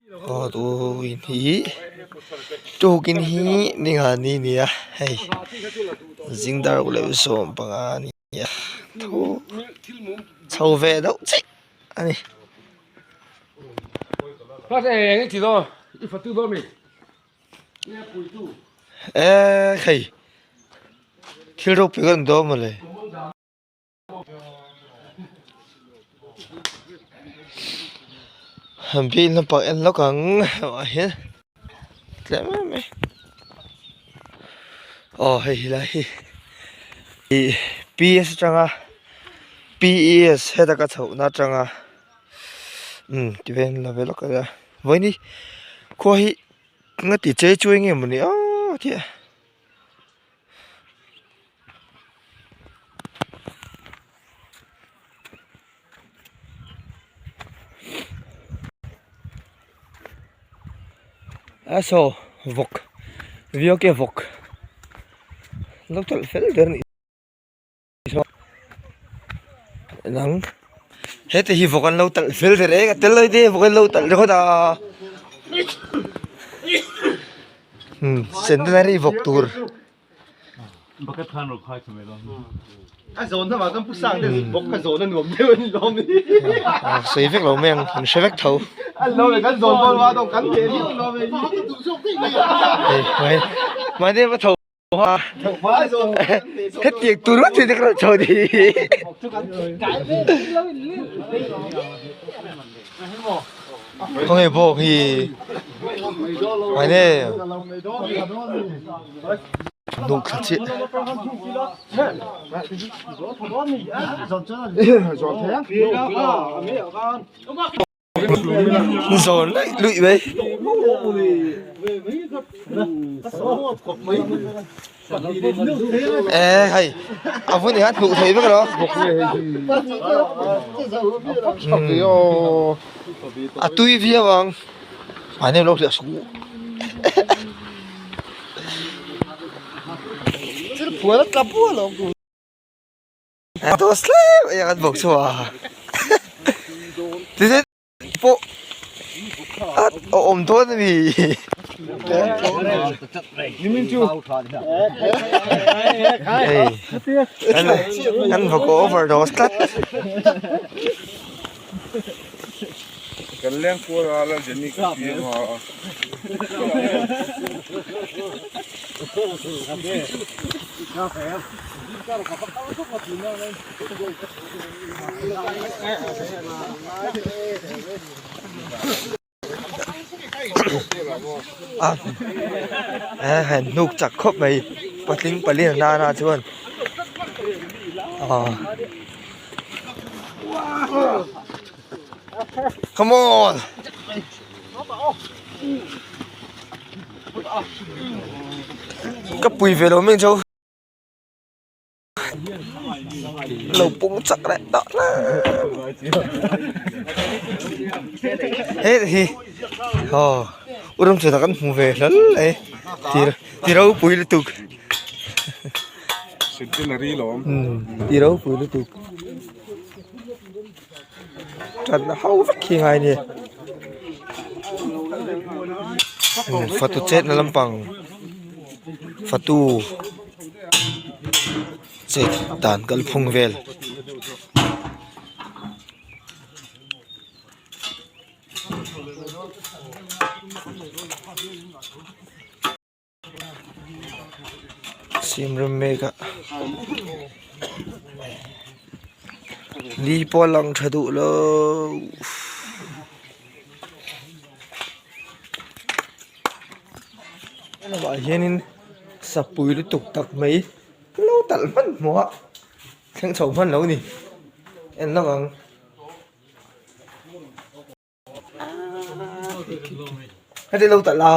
Aw tukin hi tukin hi ningani a ni a hei zing dar leh 15 a ni a tho chho ve deuh chiah a ni. Eee hei thil ropui kan dawn mawle. Bill naupang en lawk ang ah hian tlem em mai aw hei helai hi ih PS atanga P E S heta ka chhoh na atanga umm tihian la ve lawk ila vawiin hi khua hi nga ti chei chuai nge mawni aw tih a. A saw vawk viau ke vawk lo tawlh fel der anih chuan nang heti hi vawk an lo talh fel der eng a tel lo te vawk an lo talh ringawt a centenary vawk tur. Sawi vek lo mai ang an hre vek tho. Mahni a tho a hetiang tur ngawt hi ka rawn chho ni. Khawnge bawk hi mahni. Hnuk thla chiah. Zawn luih luih mai. Ê hei a vun hian hmuh theih vek lo. A tui viau ang. Mahni lo hliah suh. Thil phuan a tla bual lo. Dawt tlem a iang an bawk chu a. Tichuan pawh a awm dawn a mi. Hei kan vawk overdose tlat. Kan leng kual a la Jenny ka fiam a. A han hnuk chak khawp mai patling pali an nana chuan ah come on ka pui ve lo mai chu. Lo pung chak leh tawh hle hei hi aw u ramchhuana kan hmu ve hlawl mai ti ropui lutuk ti ropui lutuk ṭan ho vek hi ngai a ni fatu chetna lampang fatu. Chet dan kalphung vel. Siam rem mek a ni pawh a lang tha duh lo. Lamah hianin sapui lutuk tak mai lo talh hman hmuh a thleng chho hman lo a ni en lawk ang. Heti lo talh la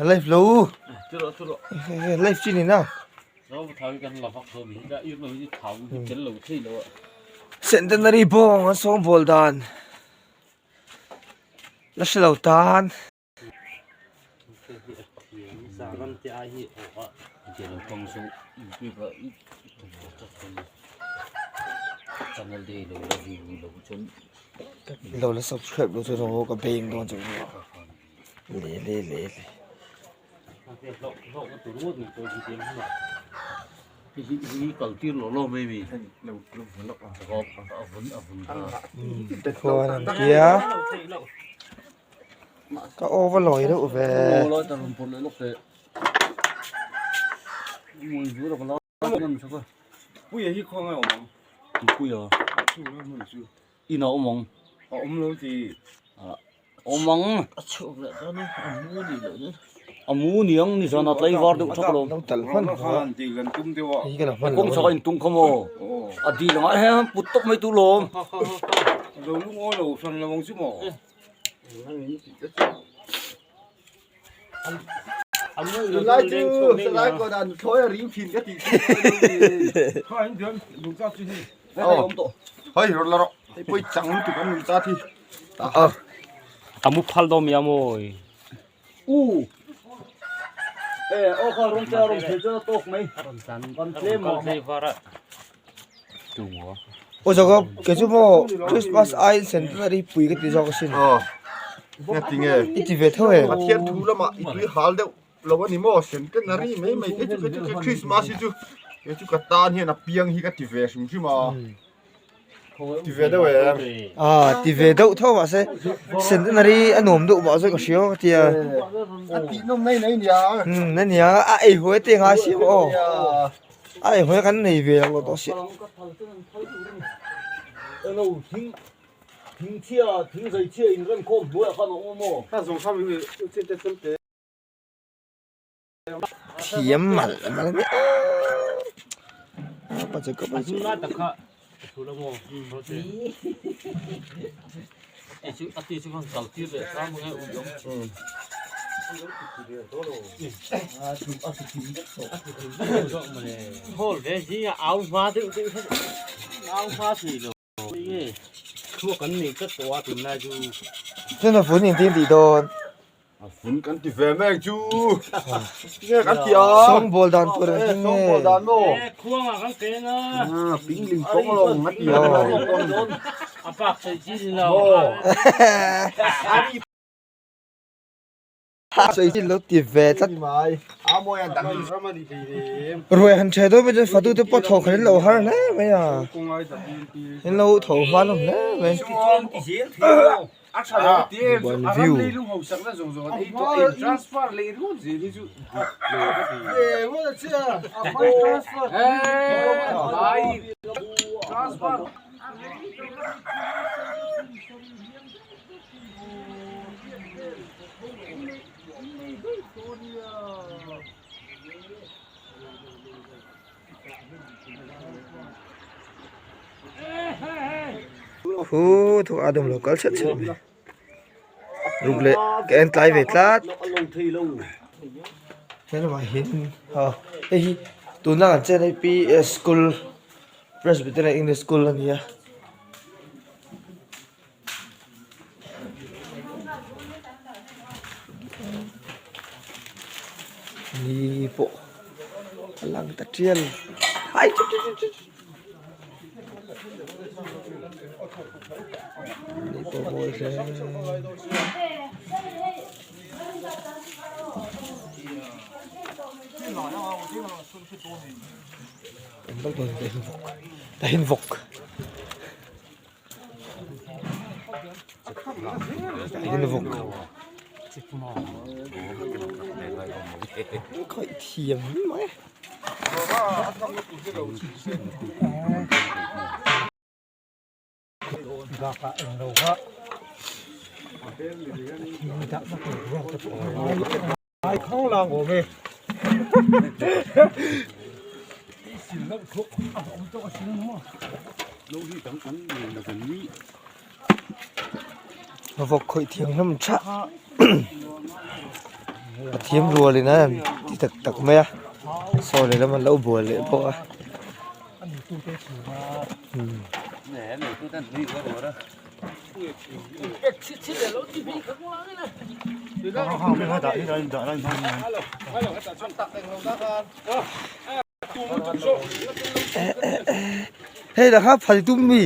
live lo live chi ni na. Centenary bawng an sawngbawl dan la hre lo tan. Lo la subscribe lo chuan aw ka beng dawn chu le le le le. Tikhuan an tia ka aw va lawi deuh ve. Puia hi khaw ngai awm ang. Puia. Chu la hmun chu. Ina awm ang. A awm lo ti. Awm ang. A chhuak leh dawn a, a mu ni loh ni. A mu niang ni zan a tlaivar deuh thak alawm. Lo tal hman Rawh khan dil an tum deuh a. Hei ka la hman lo. Kawng chhak a intung kha maw. A dil ang ah hian put tawp mai tur lawm. Lo lungawi lo hran lo ang chu maw. Tunlai chu salai kawt ah nuthlawi a ring thin ka tih chu Kha in diam nungcha chu hi. Hei rawn la rawh hei pawi chang lutuk an nungcha thi A mu phal dawn mi a mawi. U e aw kha rawng cha rawng thei chuan a tawk mai kan tlem mah mah. Aw zawk a kei chu maw Christmas aiin centenary pui ka ti zawk asin. Aw nga ti nge. I ti ve tho e. Pathian thu lamah i tui hal deuh lo a ni maw centenary mai mai kei chu kei chu Christmas hi chu kei chu ka tan hian a piang hi ka ti ve hrim hrim a. Ti ve deuh em. Ah ti ve deuh tho mahse centenary a nuam deuh mah zawk ka hria ka tia. A tih nawm nai nai nia. Umm ania a ei huai te ngai si maw. A ei hmel kan nei ve lo tawh sia. Elo thing thing chhia thing zai chhia in rem khawm hnuaiah khan a awm maw? Kha zawng kha mi chin te chum te. Thiam malh malh ania a pa che ka pa che. Chuan a vun engtin tih dawn? A vun kan ti ve mek chu. Nge kan ti a. Sawngbawl dan tur engtin nge? Sawngbawl dan maw? Khuangah kan ken a. Pingling pawng lawng a ti a. A pak thei chi ni lo. Sawi chi lo ti ve tlat. Ruai han ṭhe dawn mai chuan fatute pawh thaw khat in lo har hle mai a. In lo tho hma hlawm hle mai. Buan view. Khu thuk a dum lo kal chhet chhet mai ruk leh ka en tlai ve tlat he lamah hian hei hi tuna kan chen hei P_S school Presbyterian English school a ni a. Ni pawh a lang ta tial ai chu chu chu chu ni pawh mawi hle. Tahin vawk. Khawih thiam mai. Bakah eng lo kha ai khang lang awm e. Vawk khawih thianghlim tha a thiam rualin a ti tak tak mai a saw lehlam an lo bual leh bawk a. Hei la kha phal tum mi.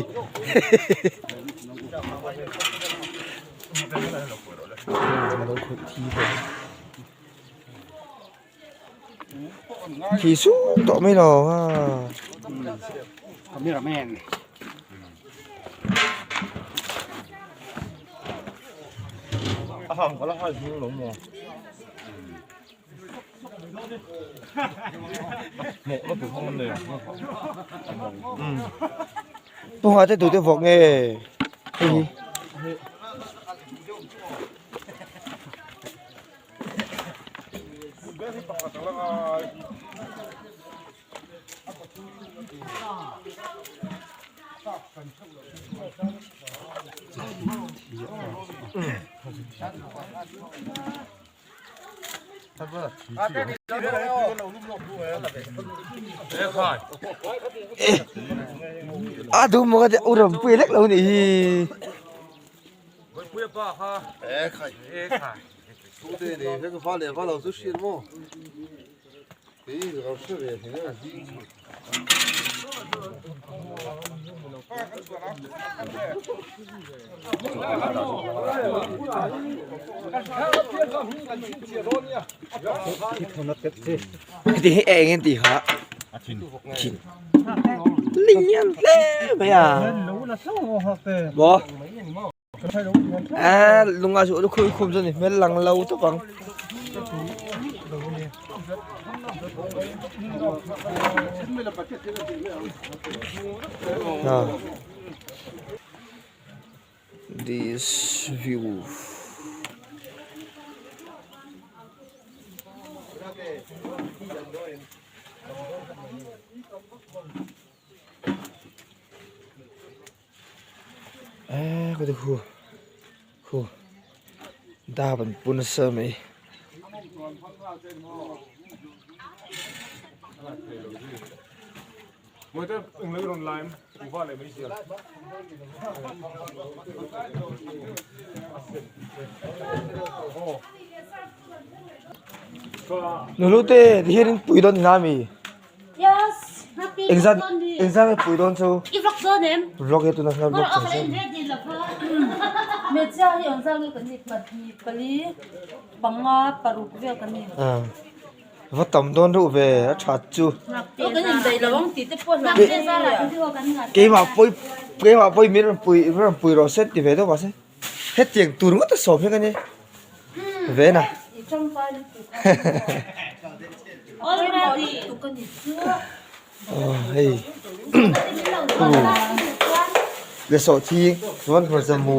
Khi sung tawh mai lo a. Cameraman. A hang ka la hai hming lo maw. Pu Hngah te tute vawk nge hei hi. A dum maw ka tia u rampui lek lo nih hi. Heti hi eng in tih kha thin lian hle mai a maw a lunga chu lukhum khum chu ni hmel lang lo tawp ang. This view. Eh, ka khu khu da ban pun sa mai. Nulu te hian in pui dawn ni na mi? Yes, happy Engzat vlog ni. engzat nge pui dawn chu? I vlog dawn em? Vlog hi tuna hian vlog Mara chang ka en zel. ready lo kha. Hmeichhia hi engzat nge kan nih pahnih pali panga paruk vel kan ni. Ah. Va tam dawn reuh ve a that chu. Aw kan indaih lo ang tih te pawh hlauh Keimah pawi keimah pawi min rawn pui min rawn pui rawh se ti ve deuh mahse hetiang tur ngawt a sawm hi ka ni ve na. Aw hei le sawhthing chuan hmarcha mu.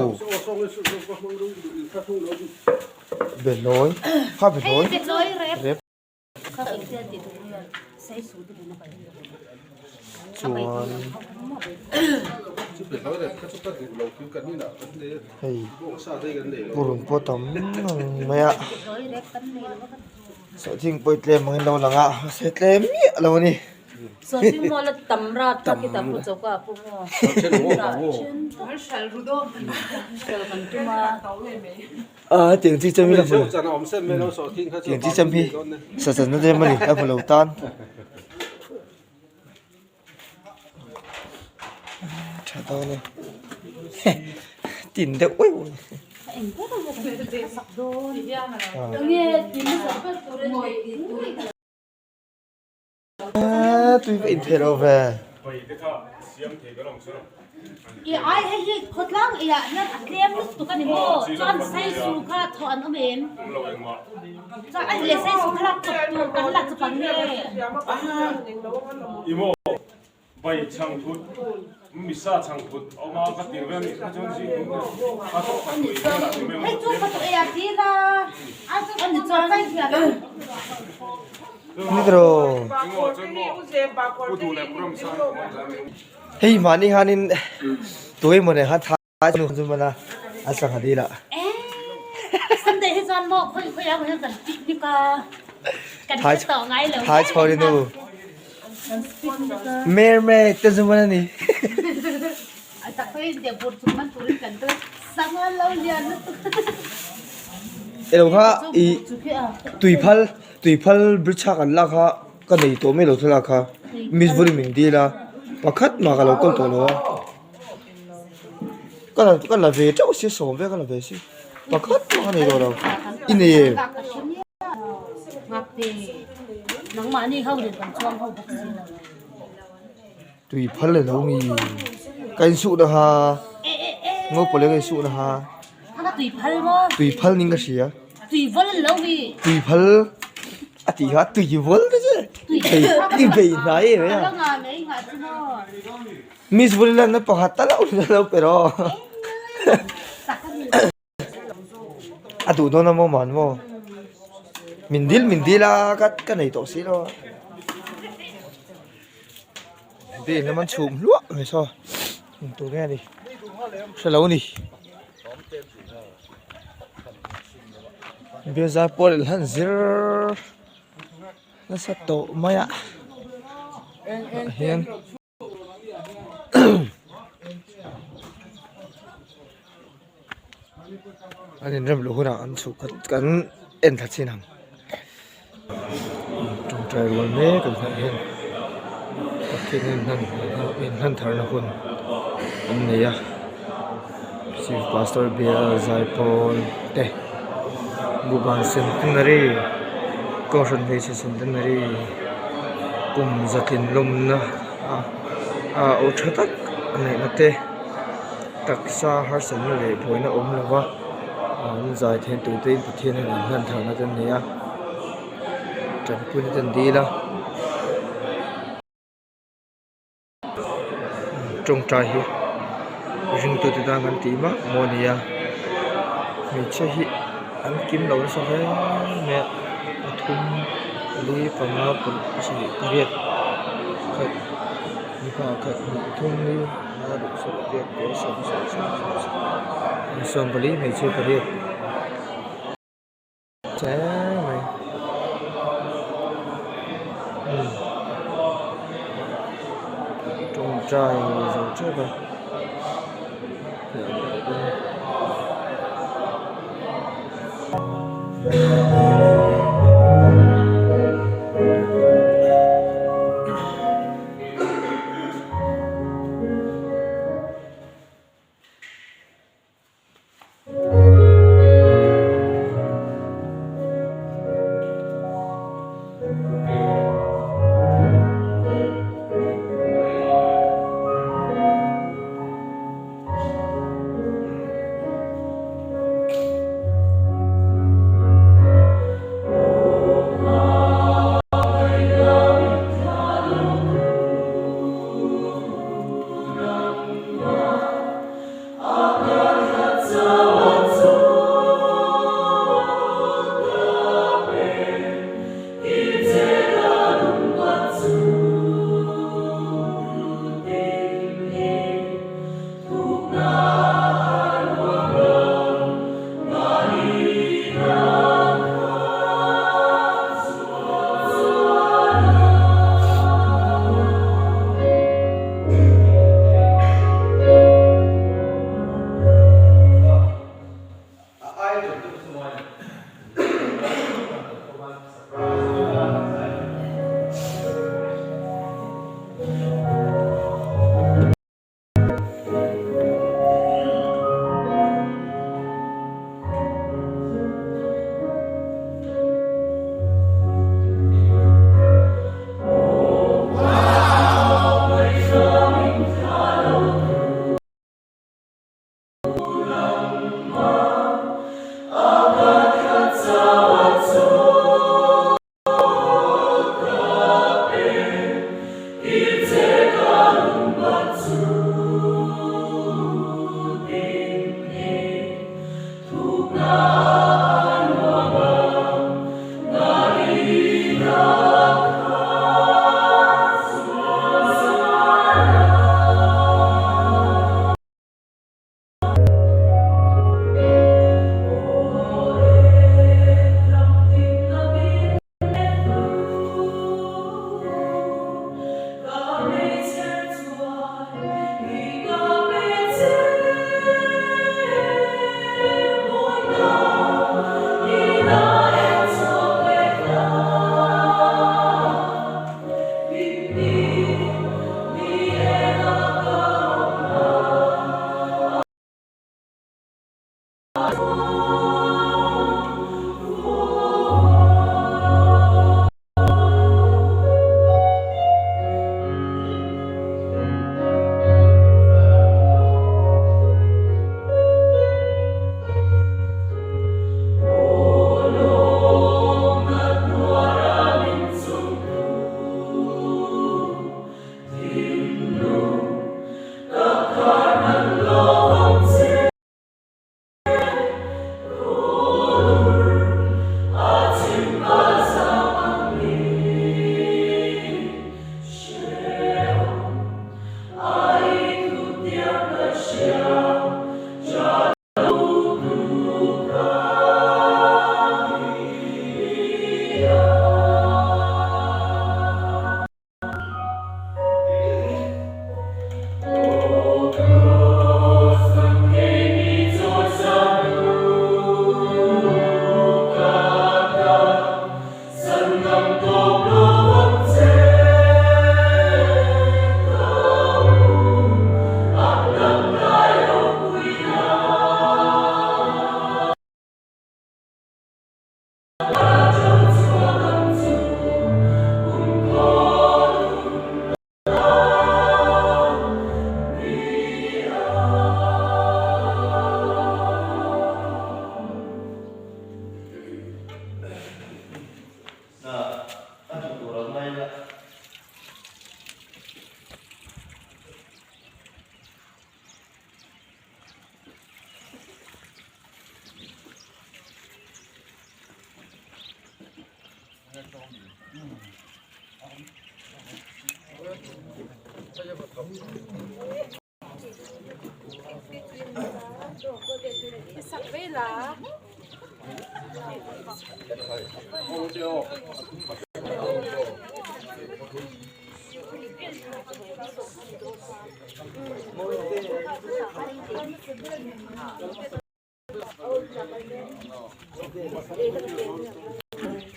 Behlawi kha behlawi rep chuan hei purun pawh tam ngang mai a sawhthing pawh hi tlem angin lo lang a mahse tlem miah lo a ni. A tiang chi cham hi la hmu tiang chi cham hi sa chan na te mani a hmu lo tan tha dawn e tin deuh uai uai Tui va inthei lo ve. I ai hei hi khawtlang ei ah hian a tlem lutuk a ni maw? Chuan saisu kha thawh an awm em? Chuan a leh saisu kha lak chawp tur kan la chawp ang nge? I maw bai chhangphut misa chhangphut awm a ka tir vel kha chuan zing ka thawh ka tui vel ah ti mai Hei chu ka tawh ei ah ti la a ni chuan. Hei mahni hianin tuai emaw nen khan thai chu chu mana a sangha dil ah. Thai chhawr inu mer mer te chu mana ni. Elo kha i tuiphal Tuiphal bridge kha kan lak kha ka nei tawh mai lo thlalak kha miss vawrin min dil a. Pakhat mah ka lo kawl tawh lo a. Ka la ka la ve teuh si sawm ve ka la ve si. Pakhat mah ka nei tawh lo. I nei em? Tui phal le lo mi. Ka insuh na ha. Ngo pawh leh ka insuh na ha. Tui phal ning ka hria. Tui phal a tih kha tui vol te che. I bei hnai em mai a. Miss Vulilan na pakhat tal a awm lo pero. A duh dawn a maw man maw? Min dil min dil a ka ka nei tawh si lo a. Vel lam an chhum hluah mai saw eng tur nge a ni hre lo a ni. Biazar pawh leh hlan zir nasa tawh mai a ah hian. An inrem loh hunah an chhuk khat kan en thla chin ang tawngtai rual mek an hnaih hian Pathian in inhlan tharna hun an nei a chief pastor bial zaipawl te Buhban centenary kohhran hmeichhe centenary kum zatlin lawmna a aw tha tak a neihna te taksa harsatna leh buaina awm lova an zai theih tur te in Pathian hian an hlan tharna te an nei a tanpuina te an dil a. Tawngtai hi ringtute tan kan tih mak maw a ni a hmeichhia hi an kim lo nasa hle mai a pathum pali panga paruk pasarih pariat pakhat mipa khat hnih thum li panga ruk sarih pariat pariat sawm sawm sawm sawm sawmpali hmeichhia pariat. Che mai tawngtai zo tep a.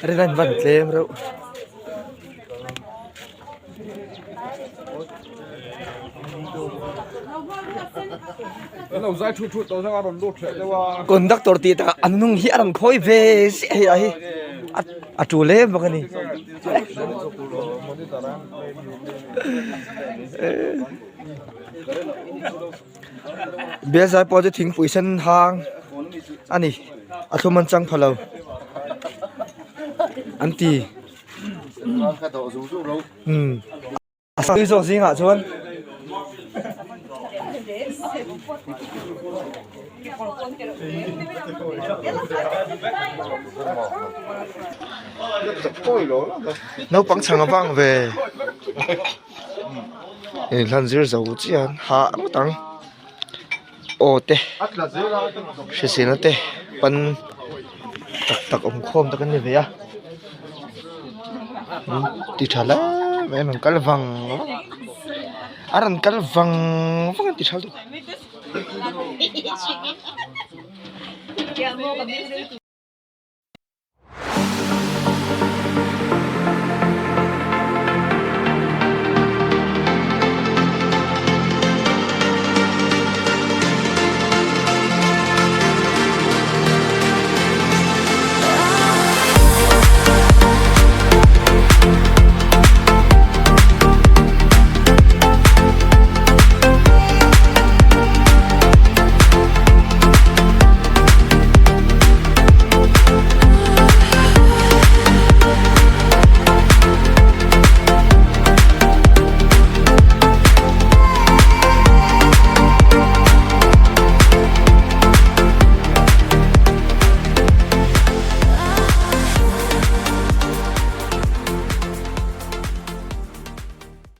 Rin van tlem reuh. Conductor tih takah an nung hi a rawn khawi ve ziah hei a hi a tul em bawk a ni. Bialzai pawh chu thingpui sen hang a ni a thlum an chang pha lo an ti umm a sawi zawk zingah chuan. Naupang chhang avang ve. Inhlan zir zo chian hah ngawt ang aw te hriselna te pan tak tak awm khawm tak an ni ve a ti tha hle mai an rawn kal vang vang a rawn kal vang vang an ti tha lutuk.